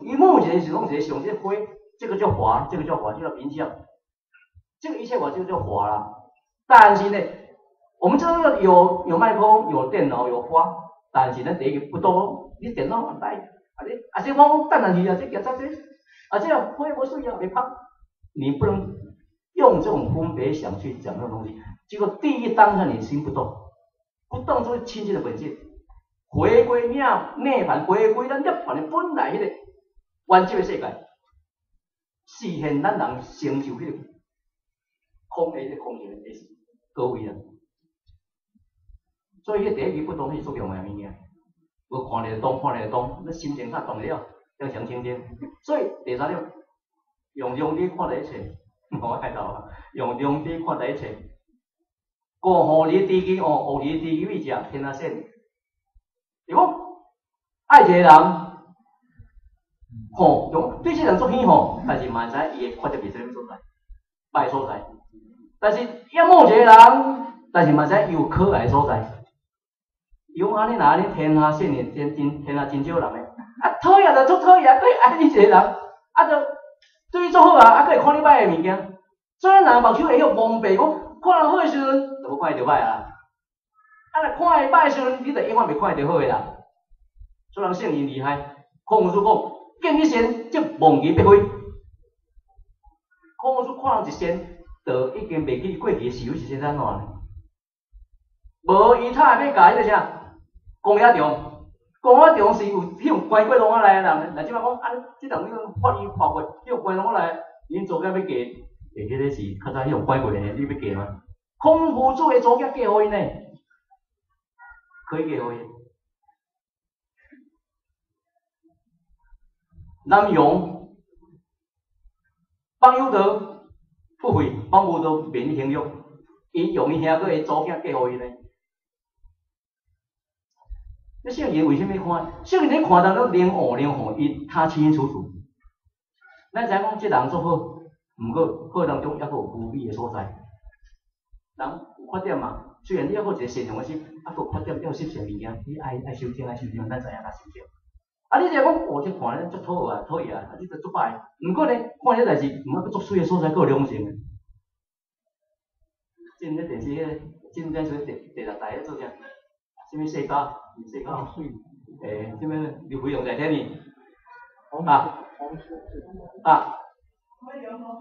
伊目前是拢一个上这花，这个叫法，这个叫法，这个叫名相，这个一切法这个叫法啦。但是呢，我们知道有麦克风、有电脑、有花，但是咱第一个不多，你电脑嘛歹，啊你啊这我讲等下去啊，这检查这，啊这样花无水啊，袂芳，你不能用这种分别想去讲这种东西。结果第一当下你心不动，不动就是清净的本性，回归涅槃，回归咱涅槃的本来彼个完整的世界，实现咱人成就彼个空的彼个空性的高位啊。所以，彼第一期不动是足重要的物件。无看咧动，看咧动，那心情较动了，才成清净。所以第三点，用良知看待一切，我爱到啊，用良知看待一切。过予你知己哦，予你知己者，天下善。是讲爱一个人，吼，用对这个人足耳吼，但是嘛会知伊的缺点伫啥物所在，歹所在。但是厌恶一个人，但是嘛知伊有可爱的所在。伊讲按呢，若按呢，天下善的真真天下真少人的，啊讨厌就足讨厌，阁爱你一个人，啊就对你足好啊，啊阁会看你歹的物件。所以人目睭会晓蒙蔽，讲看人好的时阵，就无看伊著歹啊。啊若看伊歹的时阵，你就永远袂看伊著好的啦。所以人圣人厉害，孔子讲，见一善则忘其必非。孔子看人一善，就已经袂记过去的是非是安怎呢？无伊他会欲共彼个啥？公鸭场，公鸭场是有彼种关过笼仔来的人，若这摆讲啊，这人你法医看过，彼种关笼仔来，𪜶祖囝欲嫁，欸，彼个是较早彼种关过的，你欲嫁吗？孔夫子的祖囝嫁予𪜶呢，可以嫁予𪜶。南阳邦有道不费，邦无道免行乐，伊用伊兄哥的祖囝嫁予𪜶呢。你圣人为啥物看？圣人咧看人拢灵悟灵悟，伊睇清清楚楚。咱知影讲这人足好，毋过好当中犹阁有无美的所在。人有缺点嘛？虽然你犹阁有一个善良的心，犹阁有缺点，要摄性物件，你爱爱修正，爱修正，咱知影较修正。啊，你若讲哦，这看咧足讨厌啊，讨厌啊，你就足歹。毋过呢，看这代志，毋过阁足媠的所在，阁有良心的。进咧电视彼个，进电视第六台彼做啥？啥物世家？世家？欸，啥物？刘飞鸿在天呢？啊？啊？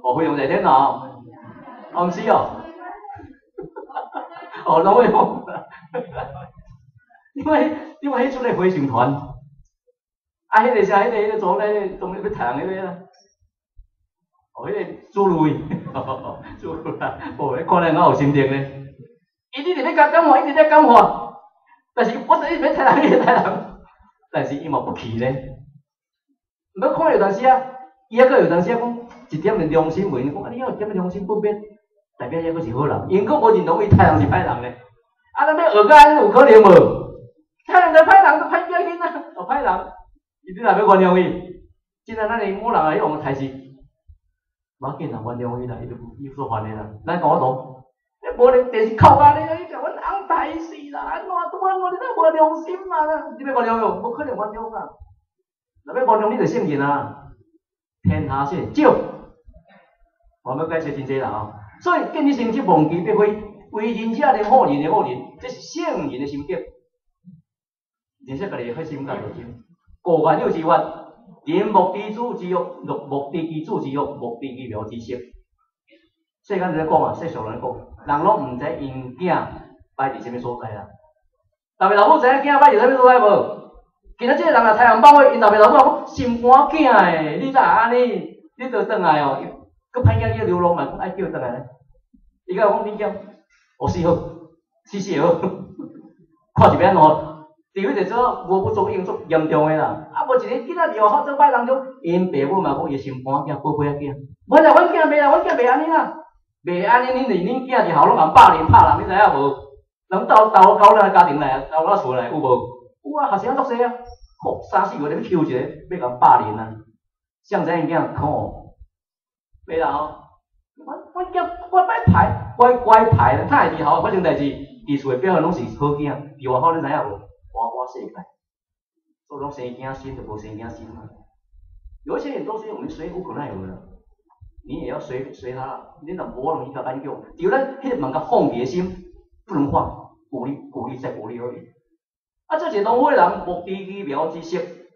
哦，飞鸿在天哦？哦，毋是哦。哦，拢会讲。因为彼出咧飞行团，啊，彼个啥？彼个做咧，当咧欲杀人彼个啦。哦，彼个朱瑞，朱瑞啦，哦，彼看了敢有心情咧。伊一直欲共感化，一直咧感化。但是我一直欲杀人，一直杀人，但是伊嘛不去咧。毋过看有当时啊，伊犹阁有当时啊讲一点的良心袂，讲啊你犹有一点良心不变，代表犹阁是好人，𪜶阁无认同伊杀人是歹人咧。啊，咱欲学甲按呢有可能无？杀人就歹人，都歹囝囡仔，哦歹人，伊你若欲原谅伊，真正咱的某人来用代志，无要紧啦，原谅伊啦，伊就有所犯的啦，咱讲我懂。无咧电视哭甲咧，你讲阮翁刣死啦，按怎拄按怎，你哪无良心啊？你欲原谅伊无？无可能原谅啊！若欲原谅你就圣人啊！天下善少，我欲解释真济啦吼。所以见一善则忘其必非，为仁者能好人的好人，这是圣人的心境。认识家己的心态就真。过万有之法，人莫知子之欲，鹿莫知其主之欲，莫知其苗之色。世间咧讲啊，世俗人讲，人拢毋知𪜶囝摆伫啥物所在啦。老爸老母知影囝摆伫啥物所在无？今仔这个人若杀人放火，𪜶老爸老母讲心肝囝的，你哪会按呢？你著转来哦，阁歹囝叫流浪嘛，爱叫转来咧。伊甲我讲恁囝，哦死好，死死会好，看是欲按怎？除非就做无不足用足严重的啦。啊，无一个囡仔伫学校做歹人中，𪜶爸母嘛讲伊心肝囝宝贝仔囝，无啦，阮囝袂啦，阮囝袂按呢啦。袂按呢，恁是恁囝伫校拢共霸凌拍人，你知影无？人斗斗到咱家庭内，斗到厝内有无？有啊，学生足济啊，吼，三四个咧欲抽一个，欲共霸凌啊。谁知𪜶囝可恶？袂啦吼，阮囝乖乖牌，乖乖牌，哪会伫校发生代志？伫厝的表现拢是好囝，伫外口恁知影无？花花世界，所以拢生囝心就无生囝心啊。有一些人都是我們隨無可奈何啦，你也要隨隨他，你若無法度去共勉強，只有咱彼個物件放棄的心不能放，鼓勵鼓勵再鼓勵而已。啊，這一個農夫的人無知奇妙知識，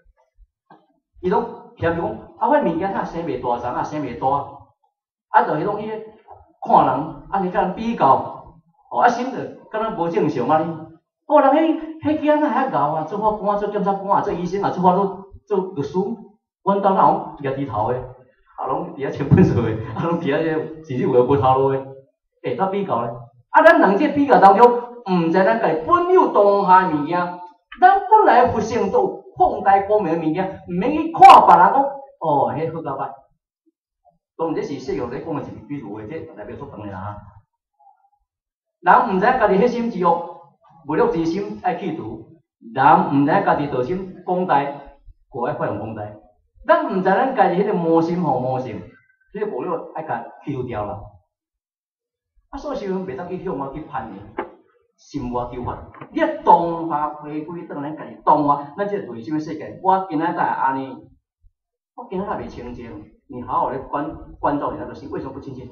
伊攏嫌伊講，啊，我物件較生袂大欉啊，生袂大，啊，就彼種彼個看人，啊，是佮人比較，哦，啊，心就敢若無正常按呢。哦，人彼彼囝仔遐𠢕啊，做法官、做檢察官啊，做醫生啊，做法律、做律師，阮兜哪有舉豬頭的，啊，攏佇遐清糞掃的，啊，攏佇遐個甚至有的無頭路的，會當比較咧。啊，咱人這個比較當中，毋知咱家己本有當下的物件，咱本來佛性都有放大光明的物件，毋免去看別人講，哦，彼好甲歹。當然這是世俗咧講的一個比喻話，這代表足長的啦。人毋知家己彼心之欲，無欲之心愛去除；人毋知家己道心廣大，閣愛發揚光大。咱毋知咱家己彼個魔心吼魔性，彼個無欲愛共去除掉啦。啊，所以時陣袂當去向外去攀緣，心外求法。你當下回歸轉咱家己當下，咱這個內心的世界，我今仔載會按呢？我今仔載袂清淨。你好好的觀觀照你那個心，為什麼不清淨？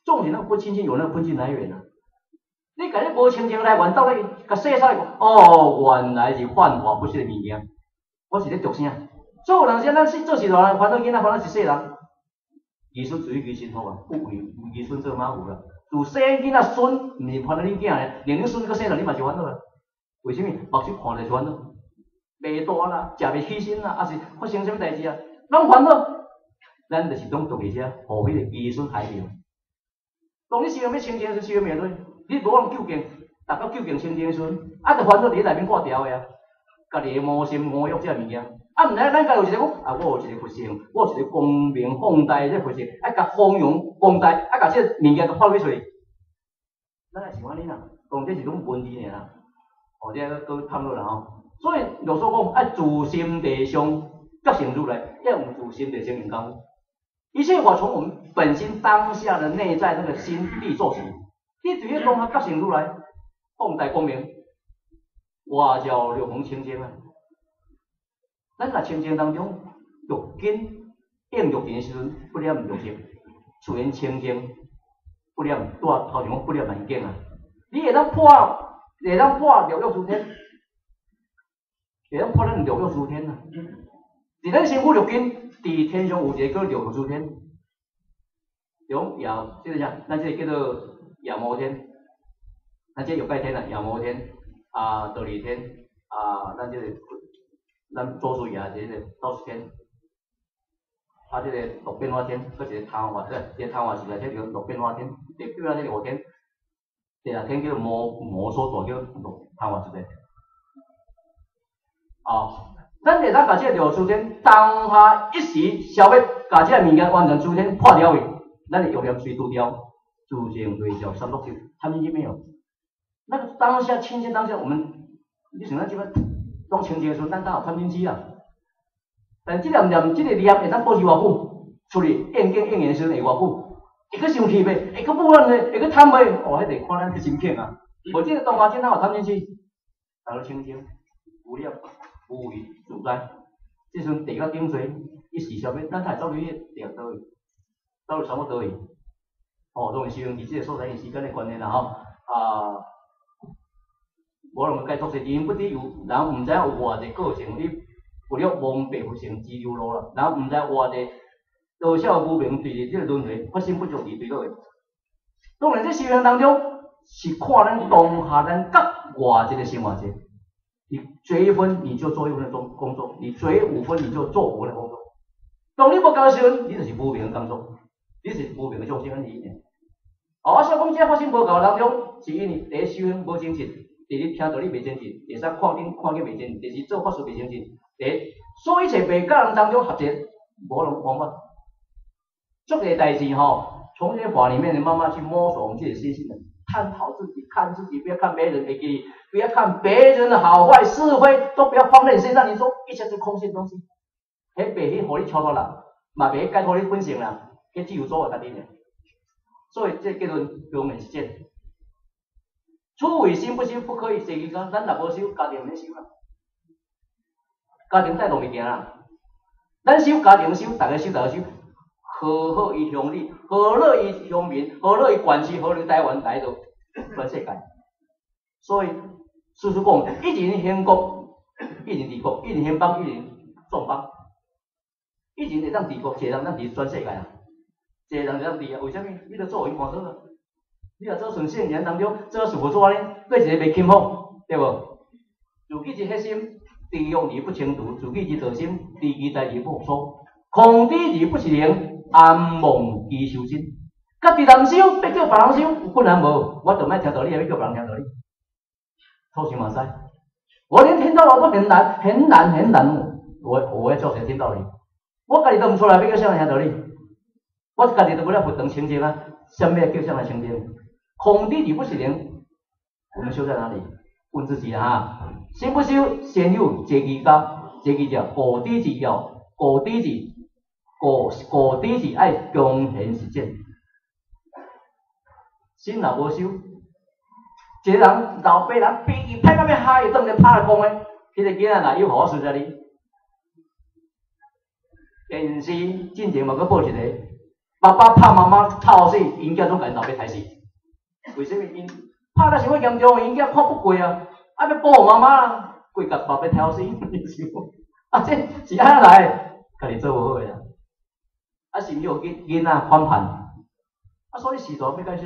重點那個不清淨有那個不清淨來源啊！你共你無清淨來源到底共洗出來，哦，原來是幻化不實的物件。我是咧著啥？所以有當時咱是做序大人，煩惱囡仔，煩惱一世人。兒孫自有兒孫福啊，不為兒孫做馬虎啦。自細漢囡仔孫，毋是煩惱恁囝咧，連恁孫閣生了，你嘛是煩惱啊。為啥物？目睭看著是煩惱，袂大啦，食袂起身啦，抑是發生啥物代誌啊？攏煩惱。咱就是攏著佇遮，予彼個兒孫害著。當你想欲清淨的時陣，想袂對，你無法究竟，達到究竟清淨的時陣，啊，就煩惱佇內面掛牢的啊，家己的魔心魔欲這個物件，啊，毋知咱家有一個講，啊，我有一個佛性，我有一個光明放大的這個佛性，愛共弘揚光大，愛共這個物件共發揮出來。咱也是按呢啦，當這是攏文字爾啦，哦，這閣閣探討啦吼。所以六祖講愛自心地上覺醒如來，要用自心地上用功夫。一切法從我們本心當下的內在那個心地做起，你只要當下覺醒如來，放大光明，外照六門清淨啊！咱若清淨當中，六根應六塵的時陣，不染六塵，自然清淨，不染，拄仔頭前講不染環境啊！你會當破，會當破六欲諸天，會當破咱六欲諸天啊！佇咱身軀六根，佇天上有一個叫六欲諸天，種夜，這個啥？咱這個叫做夜摩天，咱這欲界天啊，夜摩天啊，忉利天啊，咱這個咱祖師爺這個兜率天，啊，這個樂變化天，閣一個貪化，這個貪化時代這叫樂變化天，第變化天五天，第六天叫做摩摩梭陀，叫樂貪化時代。啊，咱會當共這個六諸天當下一時消滅，共這個物件完全諸天破掉去，咱的欲念隨除掉，自性對照三毒就貪嗔癡沒有。那個當下清淨當下，我們你想咱這擺攏清淨的時陣，咱哪有貪嗔癡啊？但這個念，這個念會當保持偌久？出去應景應緣的時陣會偌久？會閣生氣袂？會閣不安袂？會閣貪袂？哦，彼個看咱的心境啊！無這個當下真哪有貪嗔癡？大家清淨，無念。無為自在，這時陣地較頂濟，一時消滅，咱才會走入彼個地獄倒去，走入三惡道去。哦，當然是用佇這個所在因時間的關係啦吼。啊，無論該作是因不知有人毋知影有偌濟個性，你為了蒙蔽佛性之流露啦，人毋知偌濟多少無明對佇這個輪迴發生不足而對倒去。當然，這修行當中是看咱當下咱覺偌濟個生活者。你覺一分，你就做一分的工作；你覺五分，你就做五分的工作。當你無覺的時陣，你就是無明的工作，你是無明的眾生按呢。哦，所以講，這發生無覺當中，是因為第一修行無精進，第二聽道理袂精進，第三看經看經袂精進，第四做法事袂精進，第一所以一切袂佮人當中合一，無能方法。足濟代誌吼，從這些法裡面，你慢慢去摸索我們自己的心性的，探討自己，看自己，不要看別人，會記，不要看別人的好壞是非，都不要放在你身上。你說一切是空性東西，彼袂去予你超脫人，嘛袂去解脫你本性啦，彼只有做家己爾。所以這結論表面是這。初為心不修，不可以說其講，咱若無修，家庭毋免修啦，家庭態度袂行啦。咱修家庭修，大家修大家修，和好於鄉里，和樂於鄉民，和樂於縣市，和樂於台灣、台獨，全世界。所以，事實講，一人興國，一人治國，一人興邦，一人壯邦。一人會當治國，一個人當治全世界啊！一個人會當治啊？為啥物？你著做予𪜶看做啊！你若做順聖言當中，做事無做按呢，閣一个袂輕浮，對無？自己之黑心，知欲而不清除；自己之道心，知其在而不復蘇。空知而不是靈，安忘其修真。家己若毋修，欲叫別人修，有困難無？我就莫聽道理，欲叫別人聽道理。土想嘛知，我連聽道理都很難，很難，很難。我要叫誰聽道理？我家己都毋出來，欲叫啥人聽道理？我家己都無咧佛堂清淨啊，啥物叫啥人清淨？空知而不是靈，我們修在哪裡？問自己啊！心不修，先有這瑜伽，這個叫果地字哦，果地字，果果地字愛強行實踐。心若無修，一個人老爸人脾氣歹到欲害，當咧拍來講的，彼個囡仔若有，予我隨在你。電視進前嘛閣報一個，爸爸拍媽媽拍予死，𪜶囝總共𪜶老爸刣死。為啥物？𪜶拍得傷過嚴重，𪜶囝看不過啊，啊欲保護媽媽，規共爸爸刣死。啊，這是按怎來？家己做無好的啦。啊，是毋是予囡仔反叛？啊，所以時代欲改啥？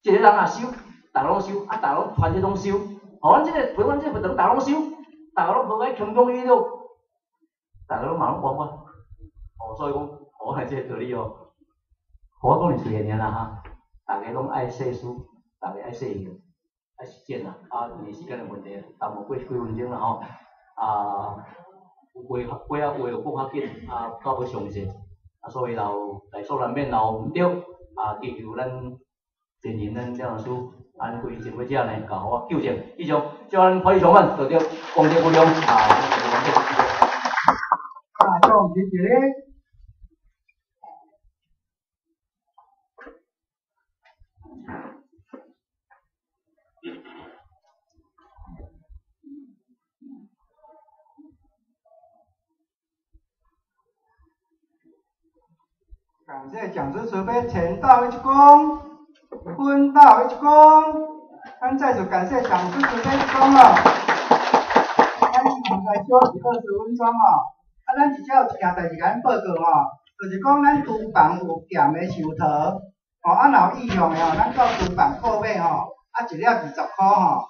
一個人若修，逐家攏修，啊，逐家攏團體攏修。吼，阮這個陪阮這個活動，逐家攏修，逐家攏無愛輕鬆娛樂，逐家攏嘛攏玩玩。哦，所以講，我係這個道理哦。我講是隨緣爾啦哈，逐家攏愛細思，逐家愛細想，愛實踐啦。啊，因為時間的問題，耽誤過幾分鐘啦吼。啊，有話過啊話又講較緊，啊較無詳細，啊所以若有在所難免若有毋對，啊祈求咱前人咱廖老師安徽前輩者呢，共我糾正。以上，祝咱法喜充滿，得到功德無量啊！啊，講謝謝。感謝講師慈悲，前道一鞠躬，分道一鞠躬。咱再次感謝講師慈悲一躬哦。咱現在休息20分鐘哦。啊，咱這有一件代誌共恁報告吼，就是講咱廚房有鹹的壽桃，吼，啊，若有意向的吼，咱到廚房購買吼，啊，一粒20箍吼。